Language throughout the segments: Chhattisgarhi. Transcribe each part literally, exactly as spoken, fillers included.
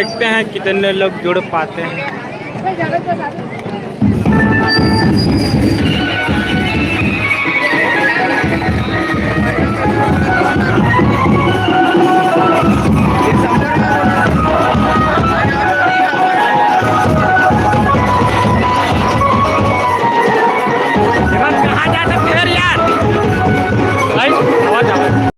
देखते हैं कितने लोग जुड़ पाते हैं। कहाँ जा सकते हैं यार? भाई, आवाज आ रहा है।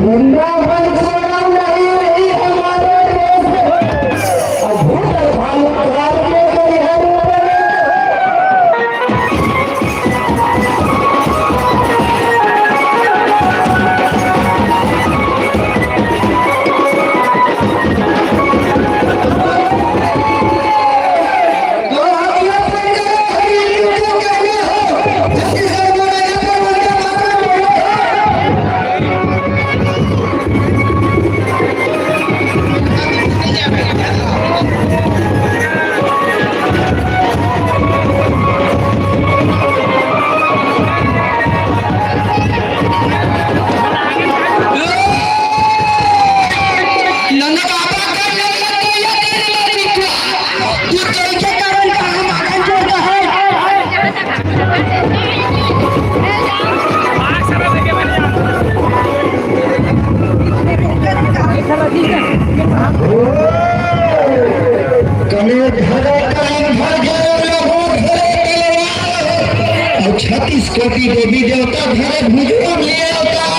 वृंदावन छोड़ना नहीं, नहीं हमारे देश में। और भूत और भालू भारत में तो यहाँ कमर धरे, कमर धरे, लोगों धरे तलवार। और छत्तीस कोटि देवी देवता धरे भुजवा में अवतार।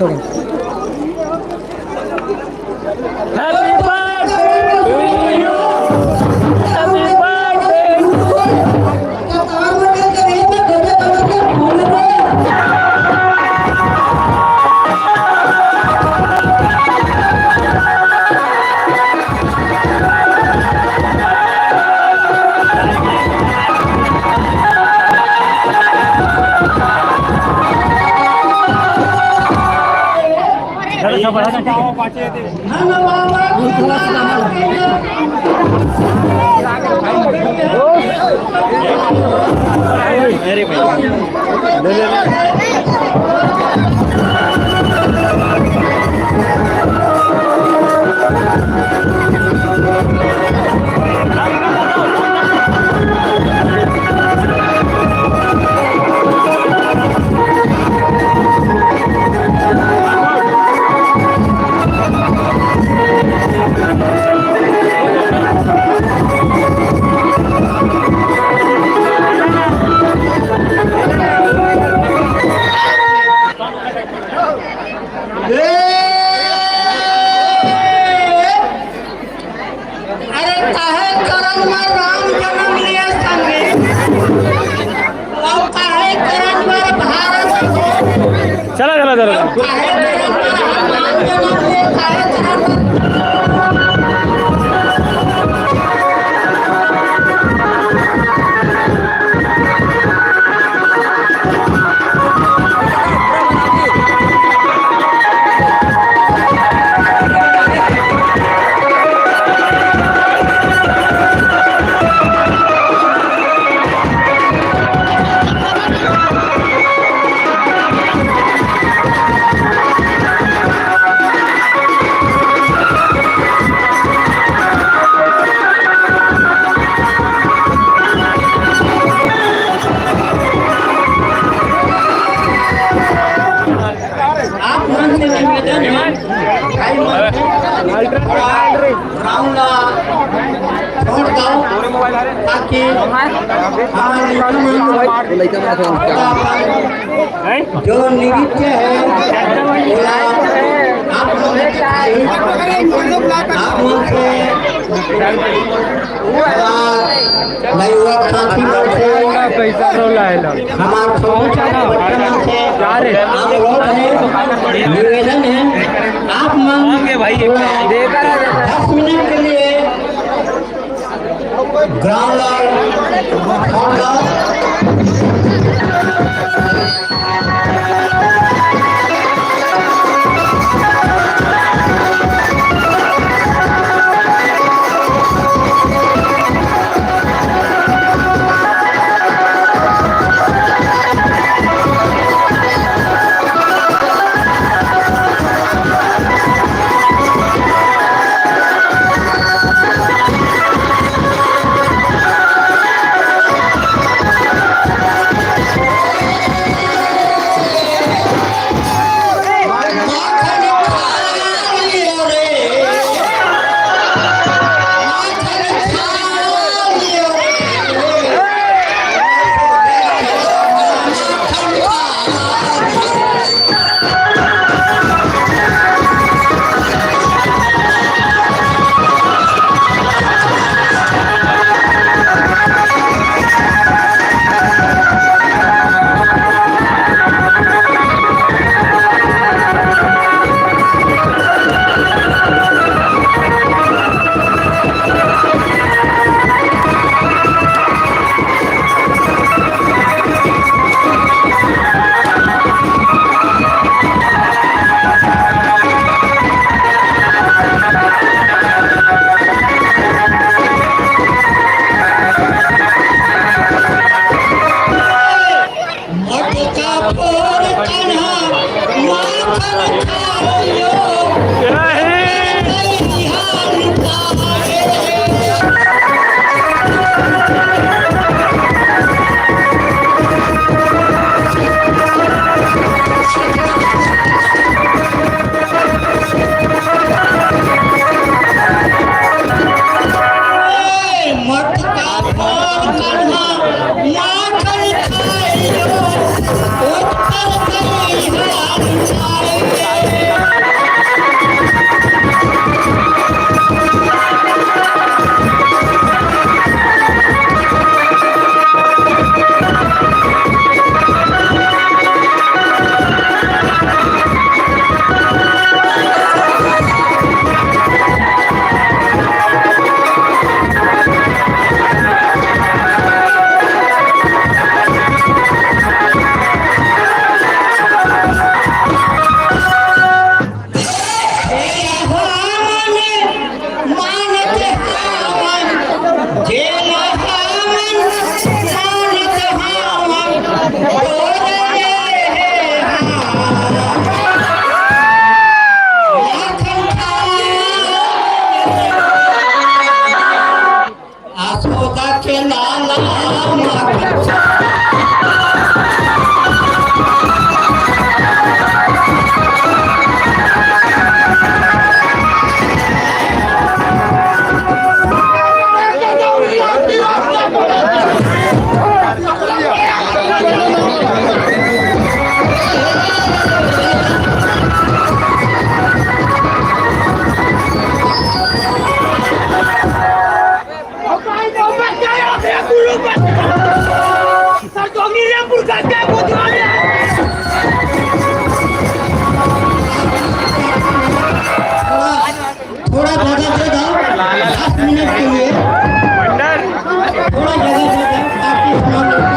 Happy birthday to you. Happy birthday to you. अरे काहे करन म राम जनम लिए संगी? अउ काहे करन म भारत चला, चला, चला। काहे करन म हनुमान जनम लिए, काहे करन म आप मन से निवेदन है, भाई मन, थोड़ा ground ला छोड़ दो, ताकि हमारे जो नृत्य है, थोड़ा आप लोग, आप लोग से, थोड़ा नवयुवक साथी मन से, हमारे छोटे छोटे बच्चे मन से अनुरोध है, निवेदन है, आप मन थोड़ा दस मिनट के लिए ground ला छोड़ दो। थोड़ा जगह दे दो, दस मिनट के लिए। थोड़ा जगह दे दो, ताकि हम लोग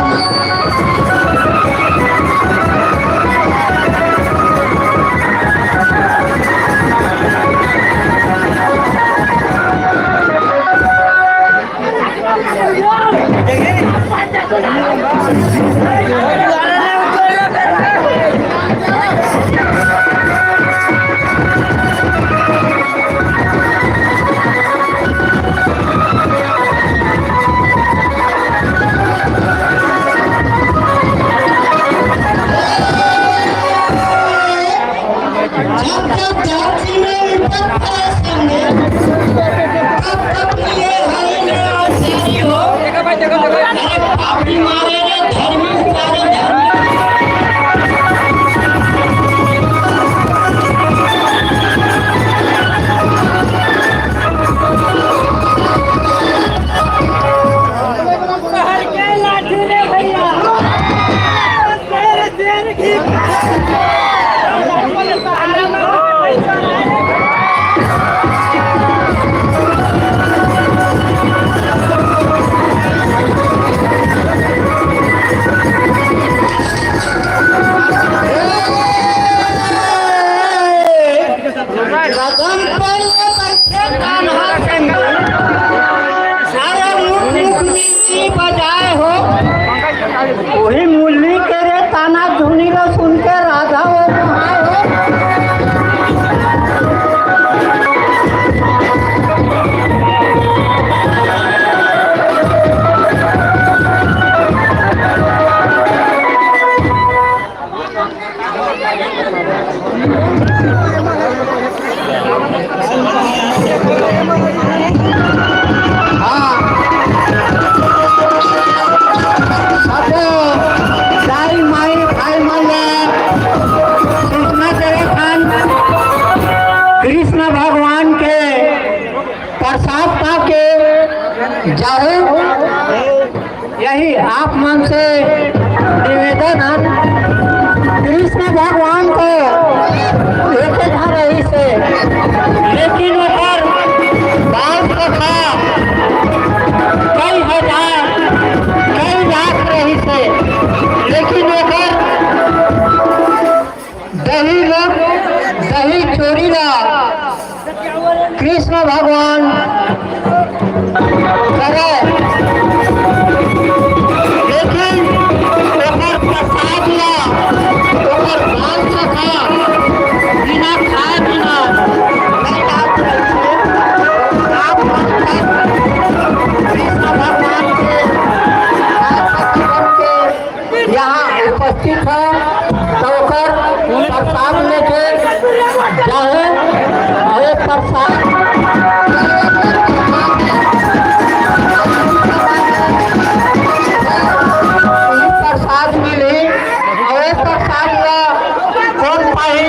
जब जब धरती में विपद पड़े संगे, तब तब ये हरि ने आश्चर्य हो। अरे पापी मारे रे, धर्मी उतारे धर्मी। शहर के लाठी रे भैया। कदम पर ले बैठे कान्हा संग, सारा मुख मुख मिर्ची बजाए हो। वही मुरली के रे ताना धुनी ला सुन के राधा वो मोहाए हो। हाँ। सबो दाई माई भाई मन ला सूचना देवत हन, कृष्ण भगवान के प्रसाद पाके जाहू। यही आप मन से निवेदन है, कृष्ण भगवान तो एक घर रहिस हे, लेकिन ओकर बाल सखा कई हजार, कई लाख रहिस हे, लेकिन ओकर दही लोग, दही चोरी ला कृष्ण भगवान करे, लेकिन ओकर प्रसाद ला, ओकर बाल सखा बिना खाए बिना नहीं डाल सकते। आप कृष्ण भगवान के बाल सखा बन के यहाँ उपस्थित है, तो ओकर प्रसाद लेके जाहू। अउ प्रसाद, प्रसाद मिली, अउ प्रसाद ला कोन पाही,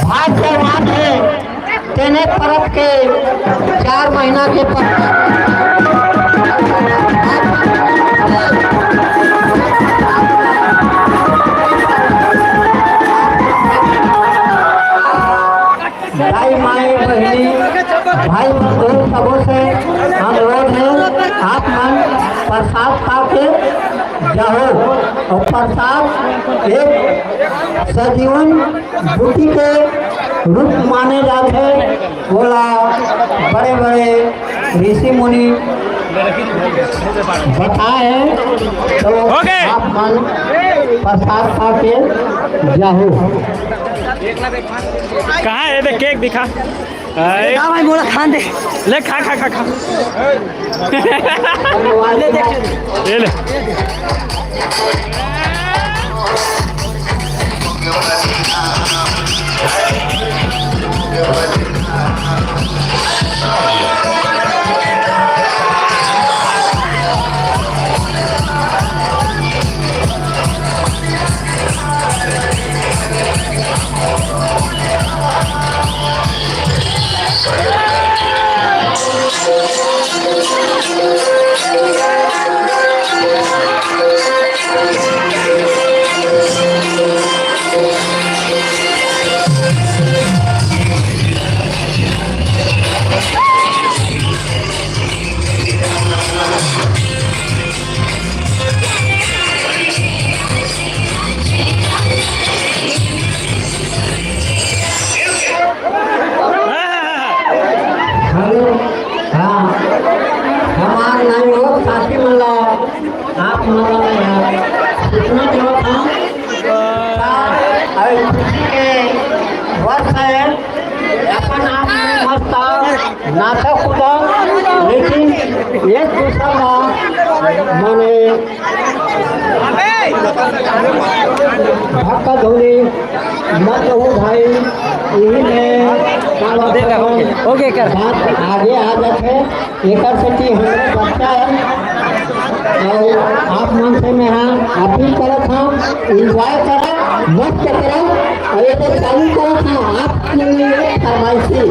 भाग्यवान हे। तेने परत के चार महीना के प-, दाई माई बहिनी भाई बंधु सबो से अनुरोध हे, आप मन प्रसाद पाके जाहू अउ प्रसाद एक सजीवन बूटी के रूप माने जाथे, ओला बड़े-बड़े ऋषि मुनि बताए हे, तो आप मन प्रसाद पाके जाहू। कहाँ है बे? केक दिखा। हाय। हाँ भाई, मोला खान दे। ले, खा, खा, खा, खा। ले, देख। ये ले। हेलो, हाँ, हमार नाई हो साथी मन ला, आप मन ला सूचना देवत हूँ। अरे खुशी के वर्ष है, अपन आप मन मस्त नाचा कूदा, लेकिन एक दूसरा ला माने धक्का धूली मत हो भाई, यही में का बात ओके, ओके, कर। बात आगे आ जाथे। एकर सेती हमरे बच्चा है, अउ आप मन से मैं हाँ अपील करत हूँ, एंजॉय करा, मस्त करा, अउ ये तो चालू करत हूँ आपके लिए फरमाइशी।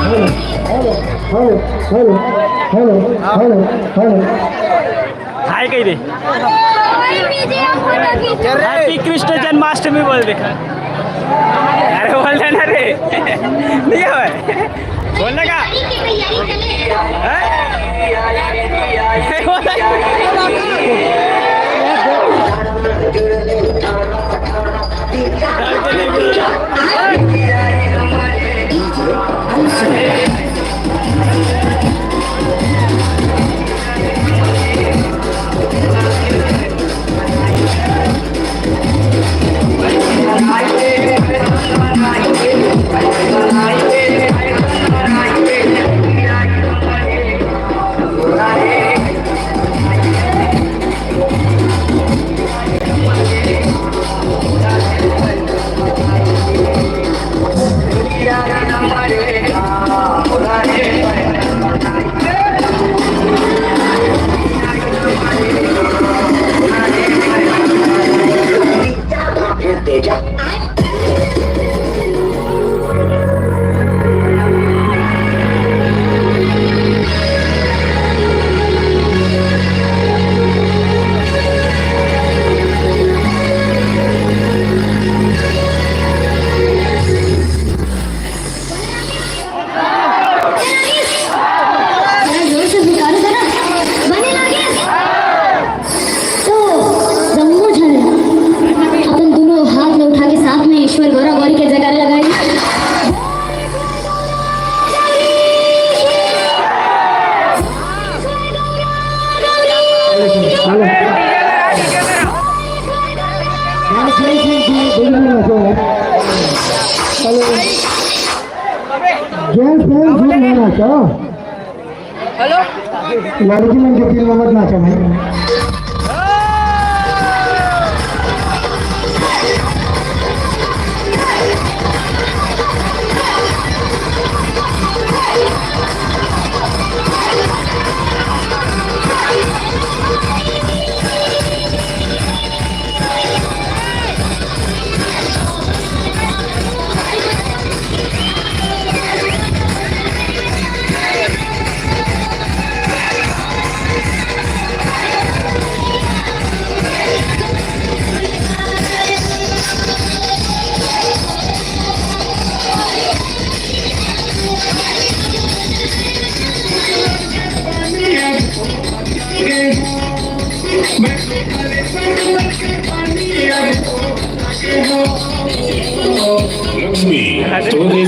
Hello, hello, hello, hello, hello, hello. Hi कह दे। हैप्पी कृष्ण जन्माष्टमी बोल दे। अरे बोल देना रे। नहीं है। बोलने का? हैं? नहीं बोला। थोड़ा जोर से पुकारो जरा। बने लागे? तो दोनों झन अपन दोनों हाथ ला उठा के साथ में ईश्वर गौरा गौरी के जयकारा लगाई। हेलो। गर्ल्स गर्ल्स झूम ना नाचा। हेलो। लड़की मन के दिल में मत नाचा भाई। लक्ष्मी, तोरे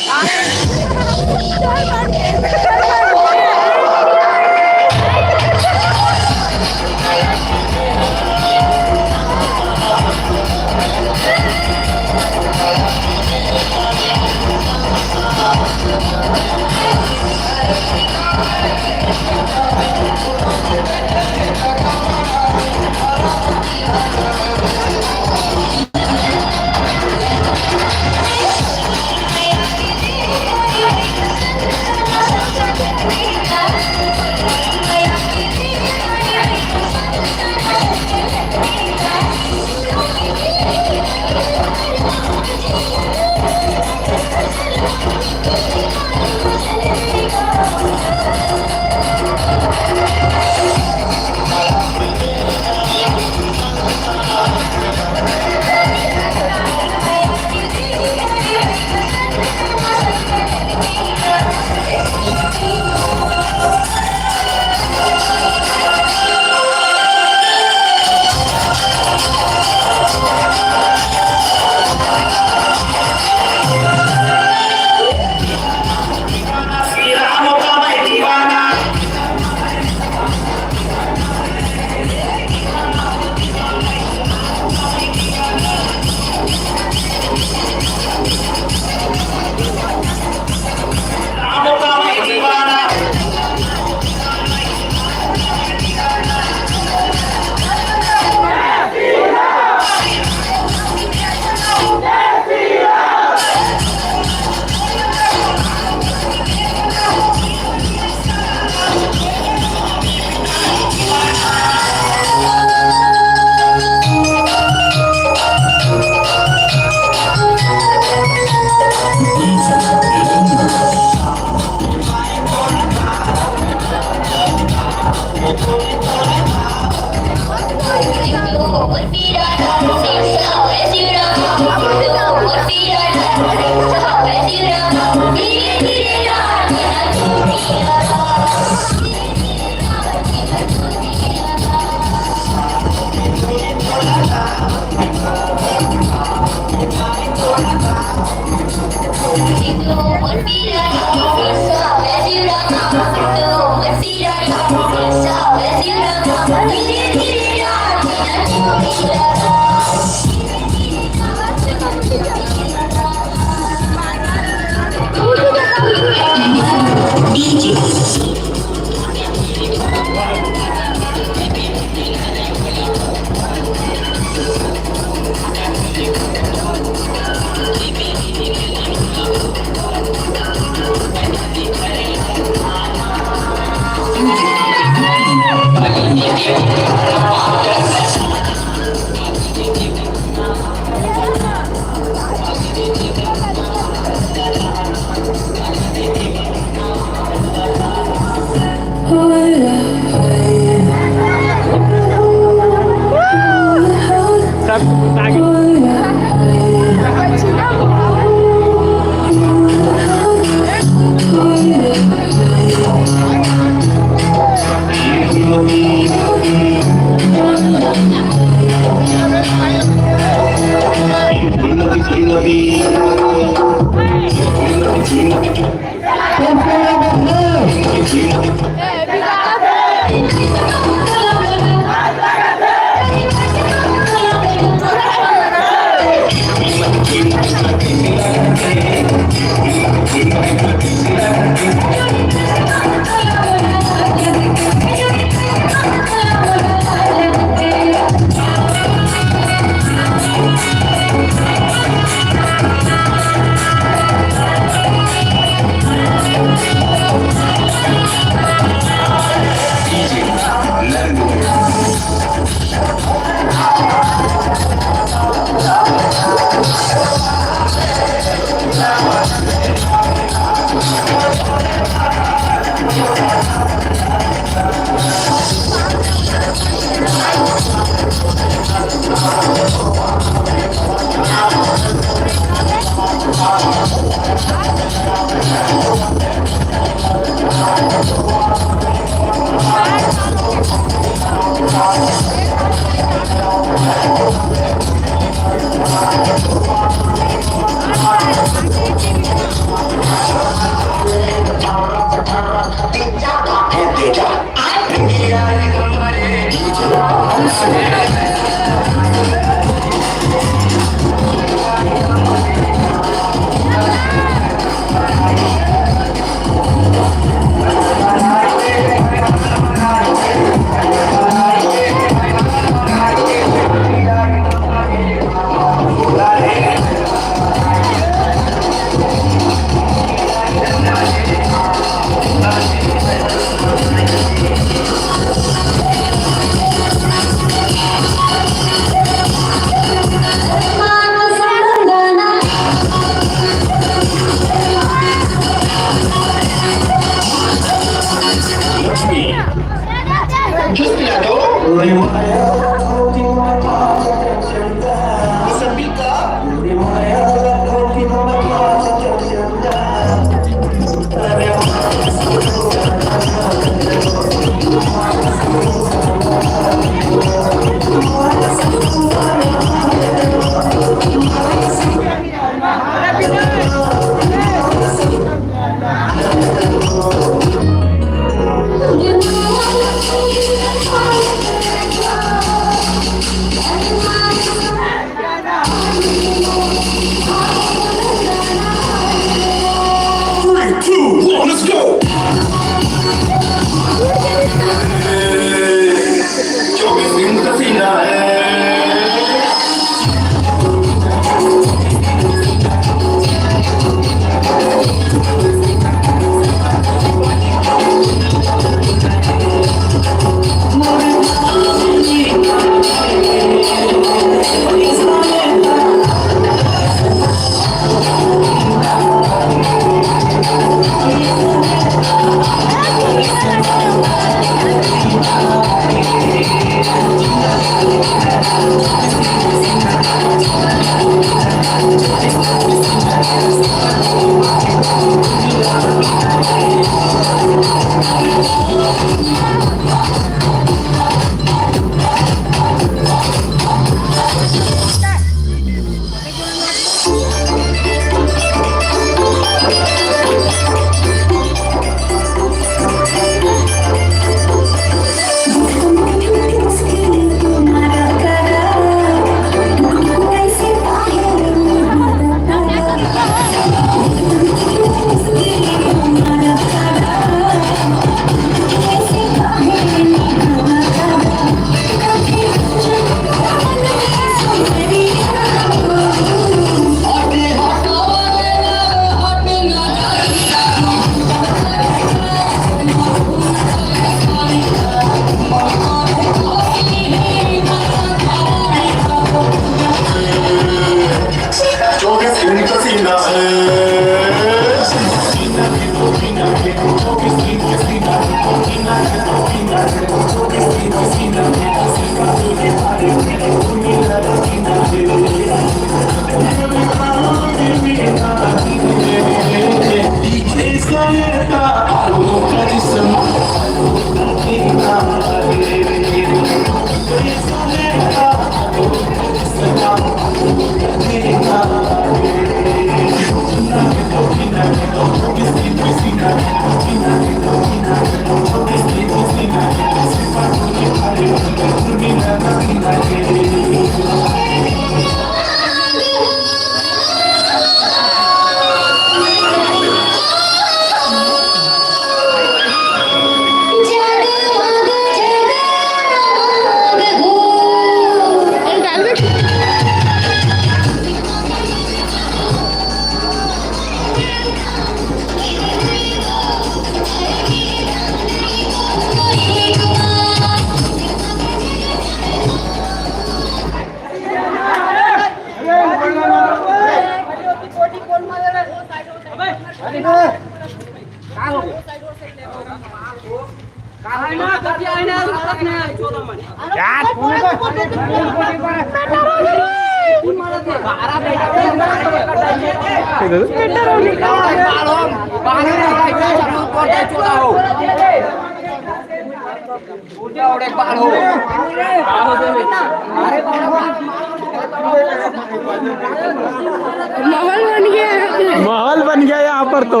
माहौल बन गया है। माहौल बन गया यहाँ पर तो।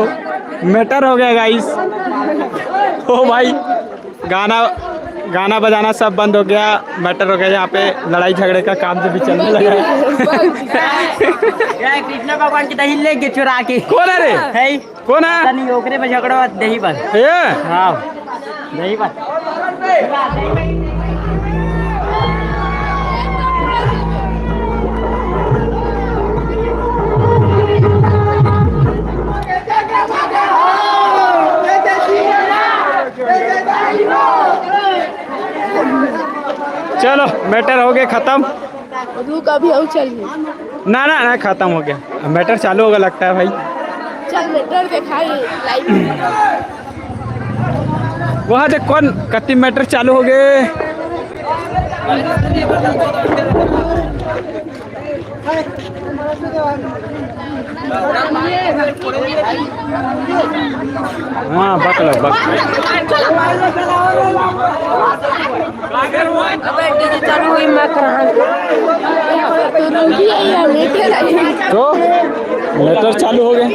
मैटर हो गया गाइस। ओ भाई, गाना गाना बजाना सब बंद हो गया। मैटर हो गया यहाँ पे। लड़ाई झगड़े का काम जो भी चलने लगा है। कृष्णा भगवान की दही लेके चुरा के। कौन है रे? है ही। कौन है? पता नहीं, ओकरे में झगड़ा हुआ दही पर। ये? हाँ, दही पर। चलो, मैटर हो गया खत्म। रुक, अभी और चल। ना ना ना, खत्म हो गया। मैटर चालू होगा लगता है भाई। चल, मैटर दिखाई लाइव। वहाँ देख, कौन कति मैटर चालू हो गए। हाँ, बकलो, बकलो। अबे, डीजे चालू हुई, मैं कहाँ? तो मैटर चालू हो गया।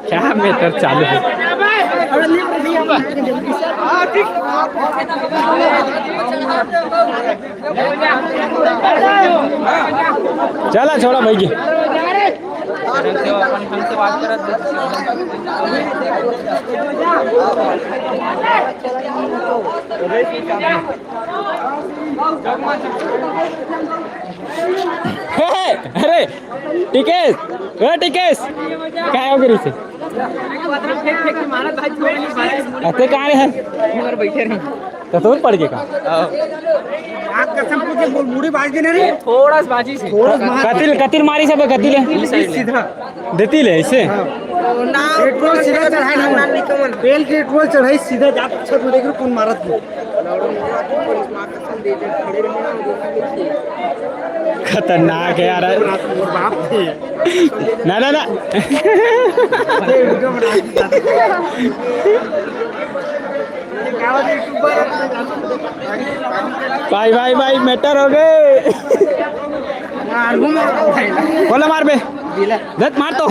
क्या मैटर चालू है? चला, छोड़ा भाई की। हे, हे, अरे, टिकेश, ओ टिकेश, काय हो गया इसे? अते कहाँ है? तो तोर पड़ गया का? आग कसम पूछे, बोल, मुड़ी बाज देने रे। थोड़ा सा बाजी से। थोड़ा सा बाजी। कतिल, कतिल मारी सब कतिल है। सीधा। देती ले इसे। पेट्रोल सीधा चढ़ाई ना। तेल के पेट्रोल चढ़ाई सीधा जा, अच्छा तू देख रे कौन मारत है। खतरनाक है यार। ना, ना, ना। भाई, भाई, भाई, मैटर हो गए। बोला मार बे। देख, मार तो।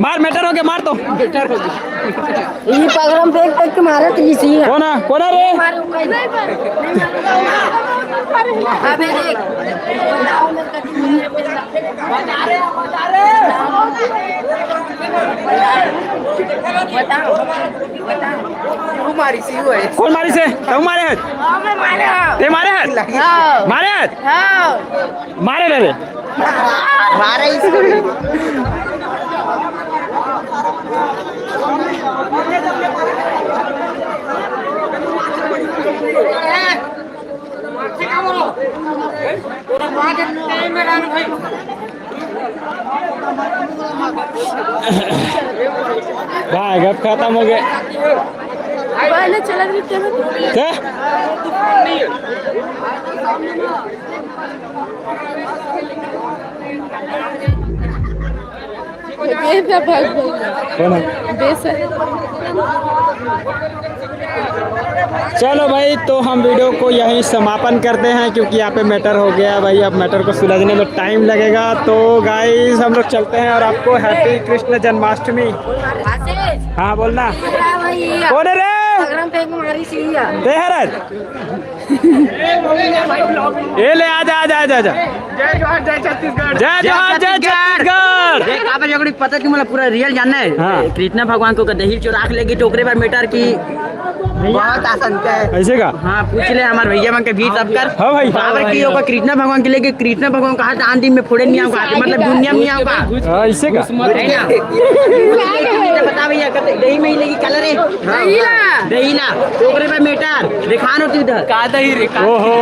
मार, मैटर हो गया, मार तो। ये पगरम फेंक फेंक के मारा तो इसी है। कौन है? कौन है रे? मारो, कहीं नहीं। अबे देख। बताओ, बताओ। तू मारी सी हुआ है। कौन मारी से? तू मारे है? हाँ, मैं मारे हूँ। ते मारे है? हाँ। मारे है? हाँ। मारे रे रे। मारे इसको भी। भाई, गप खत्म हो गया। पहले चला गया क्या? क्या? ये क्या भाग भाग? कौन है? बेस है। चलो भाई, तो हम वीडियो को यहीं समापन करते हैं, क्योंकि यहाँ पे मैटर हो गया भाई। अब मैटर को सुलझने में टाइम लगेगा। तो गाइस, हम लोग चलते हैं और आपको हैप्पी कृष्ण जन्माष्टमी। आशीष। हाँ, बोलना। क्या भाई? कौन है रे? पगरम फेंक मारी सी है। दे हरत। ए ले, आजा, आजा, आजा, आजा। जय जोहार, जय छत्तीसगढ़। जय जोहार, जय छत्तीसगढ़। देख, आप लोगों को पता कि मतलब पूरा रियल जानना है। हाँ। कृष्णा भगवान को दही चुरा के लेके टोकरे पर मैटर की। बहुत आसान है। ऐसे का? हाँ, पूछ ले हमारे भैया मन के बीच सब कर। हाँ भाई। काबर कि ओकर कृष्णा भगवान के लेके कृष्णा भगवान कहा था, आन दिन में फोड़े नहीं आऊंगा, मतलब दुनिया में नहीं आऊंगा। हाँ, ऐसे का? है ना? बता भैया, कते दही में ही लेगी कलर है। दही ला। दही ला। तो ओकरे पे मेटर दिखा नो तू इधर। का दही रे, का? ओहो।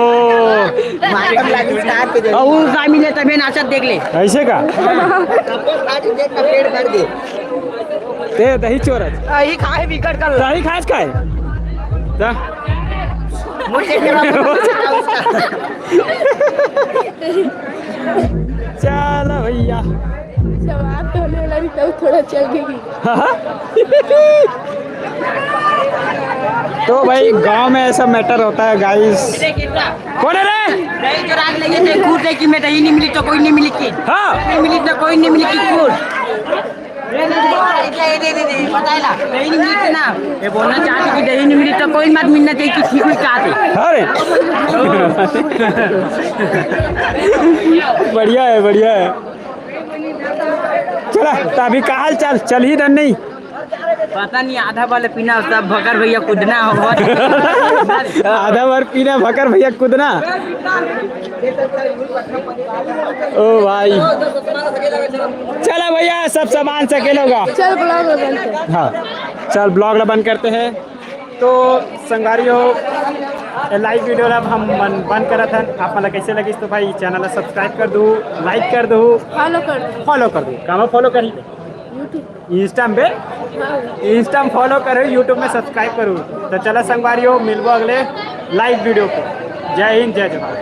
मातम लागी स्टार के दही। और वो का मिले तबे नाचत देख ले। ऐसे का? सबको खा के पेट भर दे। ते दही चोरत। दही खाए बिकट कर। दही खाए खाए। जा। मुझे क्या पता उसका। चलो भैया। सवाल तो होने वाला नहीं, तब थोड़ा चल गई। तो भाई, गांव में ऐसा मैटर होता है गाइस। कौन है रे? दही चोरा के लेके थे, कूद दे कि मैं दही नहीं मिली तो कोई नहीं मिली की। हाँ। नहीं मिली तो कोई नहीं मिली की, कूद। नहीं, नहीं, नहीं, नहीं, नहीं, बताए ना, दही नहीं मिली थी ना। ये बोलना चाहती कि दही नहीं मिली तो कोई मत मिलना चाहिए कि ठीक हुई चाहती। अरे। बढ़िया है, बढ़िया है। चला, तो अभी का हाल चाल, चल ही धन नहीं? पता नहीं, आधा वाले पीना, सब भकर भैया कूदना हो। आधा बार पीना, भकर भैया कूदना। ओ भाई, चला भैया, सब सामान सकेल होगा। चल, ब्लॉग ला बंद कर। हाँ, चल, ब्लॉग ला बंद करते हैं। तो संगवारी हो, लाइव वीडियो ला अब हम मन बंद करत हन। आप मन ला कैसे लगिस तो भाई, चैनल ला सब्सक्राइब कर दू, लाइक कर दू, फॉलो कर दू। फॉलो कर दू, कामा फॉलो करी? YouTube। इंस्टा में? हाँ। इंस्टा में फॉलो करो, YouTube में सब्सक्राइब करो। तो चला संगवारी हो, मिलबो अगले लाइव वीडियो पे। जय हिंद, जय जवान।